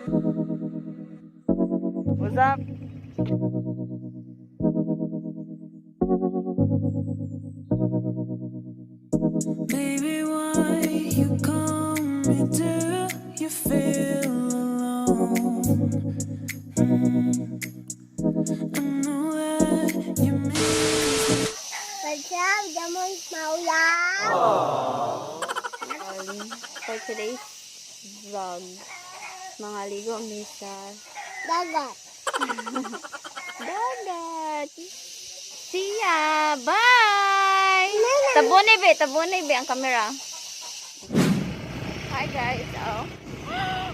What's up? Baby, why you call me? Do you feel alone? I know that you miss me. Pagsaw, damon maulam. For today's vlog, mga ligo mi sa Dagat. Dagat. See ya! Bye! Tabunay be, tabunay be ang camera. Hi guys, oh.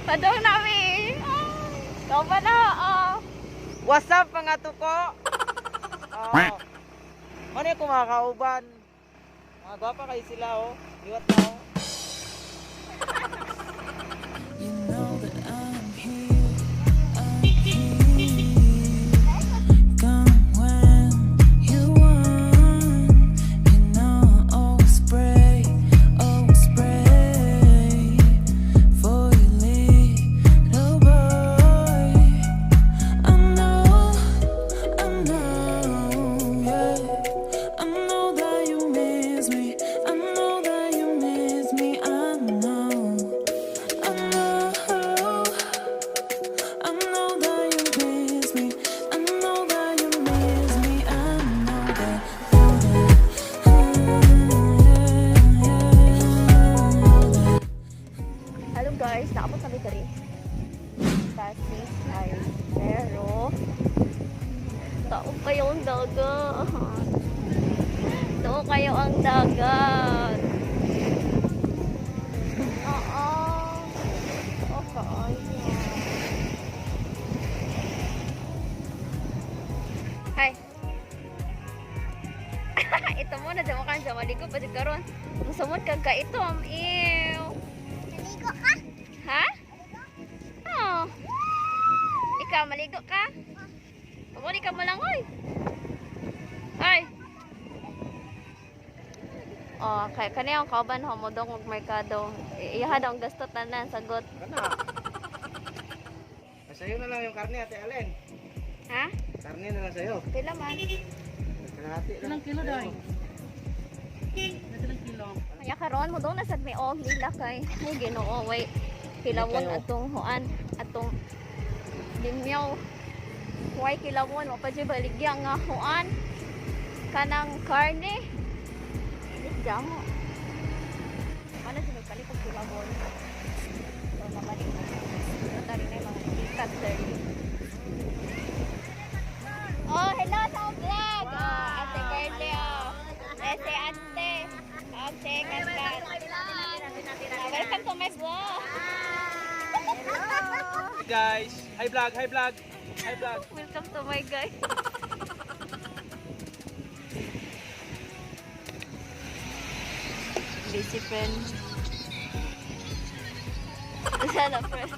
Padong nami. Oh, Kau pa na, oh. What's up, mga tuko? Oh. Ano yung kumakauban? Mga gwapa kayo sila, oh. Liwat na, oh. You know that I'm here. I'm here. Come when you want. You know I always pray for you, little boy. I know, yeah. I know that you miss me. I know that you miss me. I know. I know, I know that you miss me. I know that you miss me. I know that, know that. Yeah. Hello guys, naabot kami diri sa seaside. Pero, tao kayo ang dagat. Tao kayo ang dagat. Oo. Oh, kaayo. Hi. Ito mo na damo ka sa maligo pa karon. Musamot kag ka itom. Ew. Naligo ka? Ha? Oo. Ikaw, maligo ka? Pamuli ka mo lang, oy. Ay. Oh, kay kani ang kauban ho mo dong og merkado. Iyaha daw ang gasto tanan sagot. Kana. Sa'yo na lang yung karne, Ate Alen. Ha? Karne na lang sa'yo. Pila man? Kalahati lang. Ilang kilo daw? Ilang kilo? Kaya karon mo dong nasad may og lila kay. Ay Ginoo, way kilawon atong huan atong limyaw. Way kilawon wa pa jud baligya nga huan kanang karne. Jamo. Mana sa may palit og kilawon. So mabalik na. So tari na yung mga kita sir. Oh, hello sa akong vlog. Oh, Ate Curly, oh. Eh, si Ate. Ate, Katkat. Welcome to my vlog. Guys, hi vlog, hi vlog. Hi vlog. Welcome to my guys. Busy friend. Sana friend.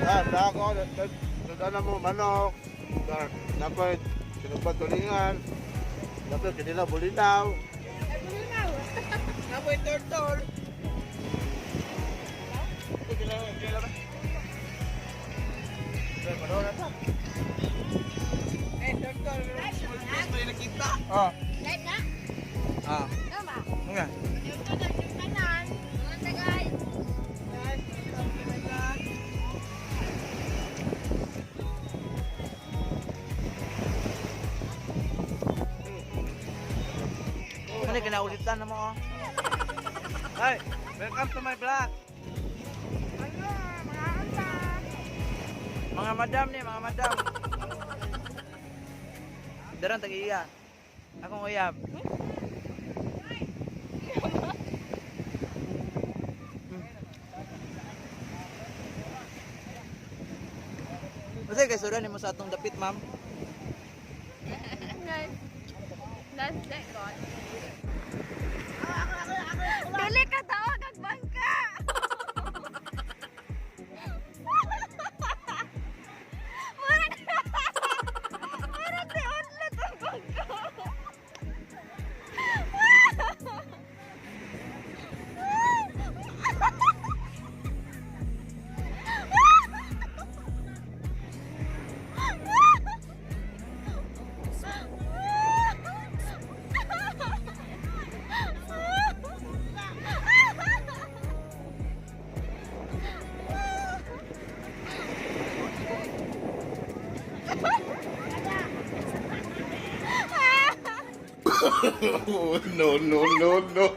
Ah, dako, dala mo manok. Dapat sinugba tulingan. Dapat kanila bulinaw. Napoy turtle. Kila kila ba? Eh, turtle. May nakita. Oh. Live na? Ah. Tama. Nga. Tanan. Mga guys. Ano kinaulitan na mo oh. Hi, welcome to my vlog. Mga madam ni, mga madam. Darang tag-iya. Akong uyab. Basta kay sura nimo sa atong dapit, ma'am. Nice. Nice day, God. Dili ka tawag ag bangka. No, no, no, no.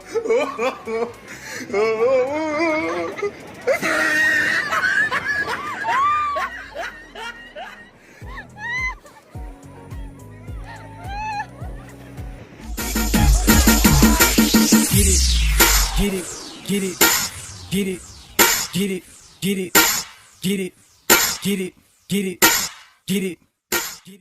Get it, get it, get it, get it, get it, get it, get it, get it, get it, get it.